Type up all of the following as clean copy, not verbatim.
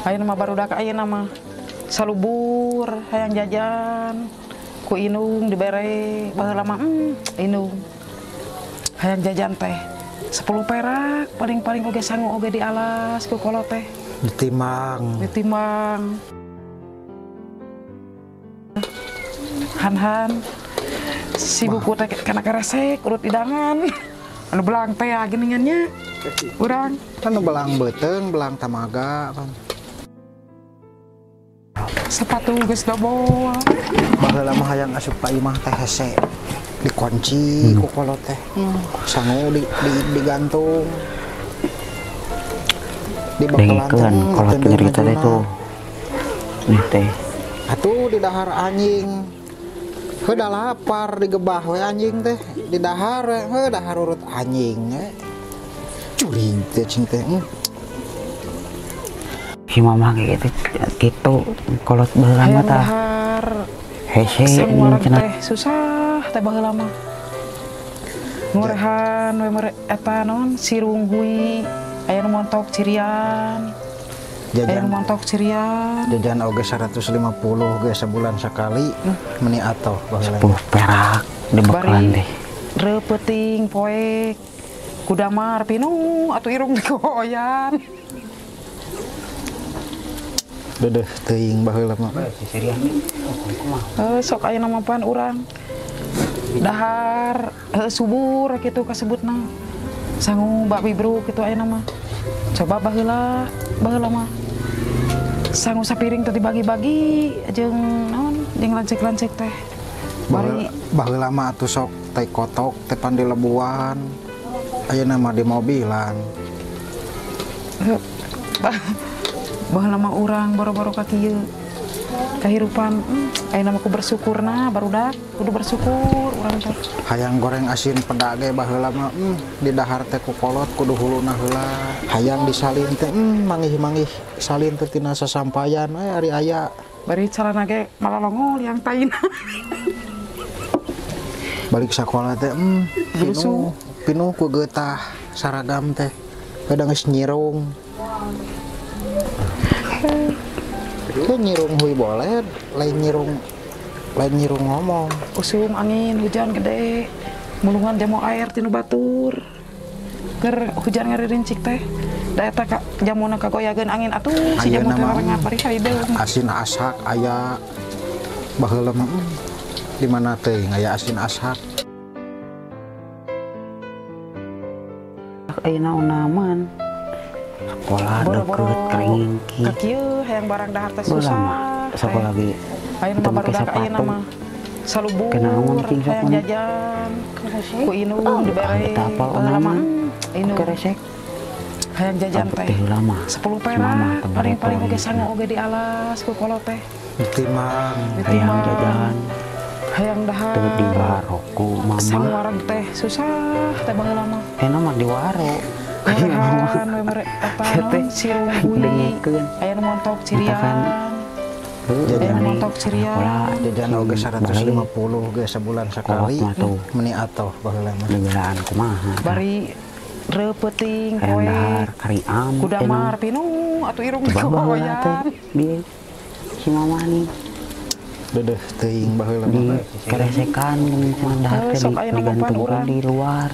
Ayeuna mah barudak ayeuna mah salubur hayang jajan ku indung dibere baheula mah indung hayang jajan teh 10 perak paling-paling oge sangu oge di alas ku kolot teh ditimbang ditimbang han-han si buku teh kana keresek urut idangan anu belang teh geuningan nya urang kan belang beuteung belang tamaga kan sepatu geus dobol baheula mah hayang asup ka imah teh hese dikunci ku kolot teh sangu digantung dibakalan kolot nyerita teh tuh nih teh atuh di dahar anjing heuh lapar digebah we anjing teh di dahar heuh dahar urut anjing curing teh cing teh si mama kayak gitu kolot baheula mah tah hese cenah teh susah teh baheula mah ngorehan we mere eta naon sirung hui aya nu montok cirian jajan aya nu montok cirian jajan oge 150 ge sebulan sekali meni atoh baheula 10 perak dibekalan teh reupeting poek kudamar pinuh atuh irung digoyan dedeh teuing baheula mah sok ayeuna mah pan urang dahar subur kitu kasebutna sangu bakmi bro kitu ayeuna mah coba baheula baheula mah sangu sapiring teh dibagi-bagi jeung naon jeung lancek-lancek teh bari baheula mah atuh sok teh kotok teh pan dilebuan ayeuna mah di mobilan baheula mah urang boro-boro ka kieu kahirupan ayeuna mah ku bersyukurna barudak kudu bersyukur urang teh hayang goreng asin peda ge baheula mah di dahar teh ku kolot kudu huluna heula hayang disalin teh mangih-mangih salin teh tina sasampayan we ari aya bari calana ge malalongol yang taina balik sakola teh pinuh pinuh ku geutah saragam teh kadang geus nyirung. Itu nyirung hui boleh, lain nyirung ngomong. Usum angin hujan gede, mulungan jamu air tinu batur. Ker hujan ngarincik teh. Da eta ka jamuna kagoyageun angin atuh si jamu teh rengat bari hideung. Asin asak aya baheula mah di mana teuing aya asin asak. Ayeuna unaman. Sekolah deket keringki. Ka kieu hayang barang dahar teh susah. Sekolah lagi. Ayeuna mah barudak ayeuna mah salubur hayang jajan. Ku indung dibere. Baheula mah indung keresek. Hayang jajan teh 10 perak paling-paling oge sangu oge di alas ku kolot teh. Ditimbang hayang jajan. Hayang dahar. Teu di waro ku mama. Sangu wareg teh susah teh baheula mah. Enak mah di waro. Ngorehan we mere eta naon sirung hui aya nu montok cirian jajan montok cirian jajan oge 150 ge sebulan sekali meni atoh baheula mah negaraan kumaha bari reupeting poek kudamar pinuh atuh irung digoyan si mama nih dedeh teuing baheula mah keresekan cenah dahar teh digantungkeun di luar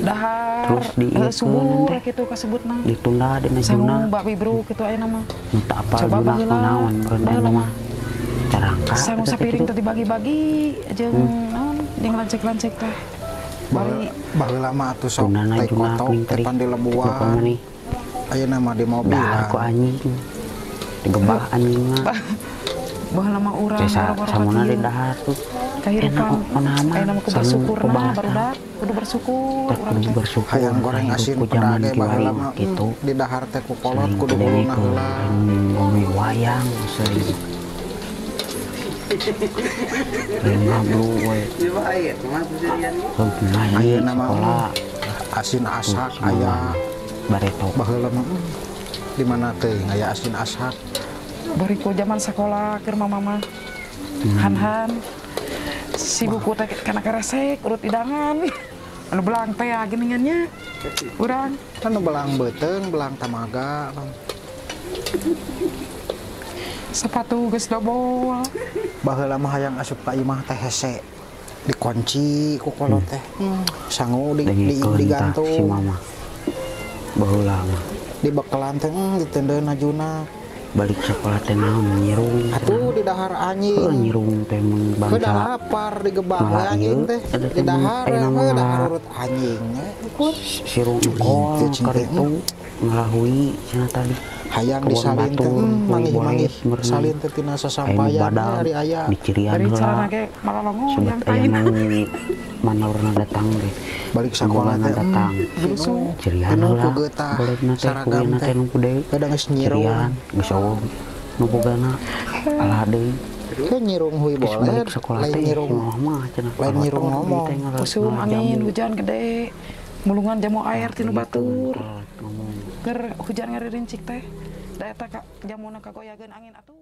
dahar terus di subur kitu kasebutna ditunda dina juna sangu bakmi bro kitu ayeuna mah nu teu apal juna kunaon meureun mah carangka sangu sapiring teh dibagi-bagi jeung naon jeung lancek-lancek teh bari baheula mah atuh sok teh kotok teh pan dilebuan ayeuna mah di mobil dahar ku anjing digebah anjing mah baheula mah urang boro-boro samuna di dahar tuh kahirupan ayeuna mah ku bersyukurna barudak kudu bersyukur urang teh hayang goreng asin peda ge baheula mah kitu di dahar teh ku kolot kudu huluna heula ngome wayang sering ngablu we ayeuna mah asin asak aya bareto baheula mah di mana teuing aya asin asak bari ku zaman sekolah keur mama mah han-han si buku teh kana keresek urut idangan anu belang teh geuningan nya urang kan belang beuteung belang tamaga. Sepatu geus dobol. Baheula mah hayang asup ka imah teh hese. Dikunci ku kolot teh. Sangu di digantung. Si mama. Baheula mah. Dibekelan teh ditendeun ajuna. Balik sekolah teh naon nyirung. Atuh di dahar anjing. Heuh nyirung teh mun bangsa. Heuh lapar digebah we anjing teh. Di dahar heuh dahar urut anjing. Sirung engkol karitu ngalahui cenah tadi. Hayang disalin teh manggih-manggih salin teh tina sasampayan ari aya. Dicirian heula. Sobat aya nu manaurna datang ge. Balik sakola teh datang. Cirian heula. Seragam teh kadang geus nyirung. Geus eueuh nu bogana alah deui. Ke nyirung hui boleh, lain nyirung lain nyirung ngomong. Usum angin hujan gede, mulungan jamu air tinu batur. Keur hujan ngarincik teh, da eta jamuna kagoyageun angin atuh.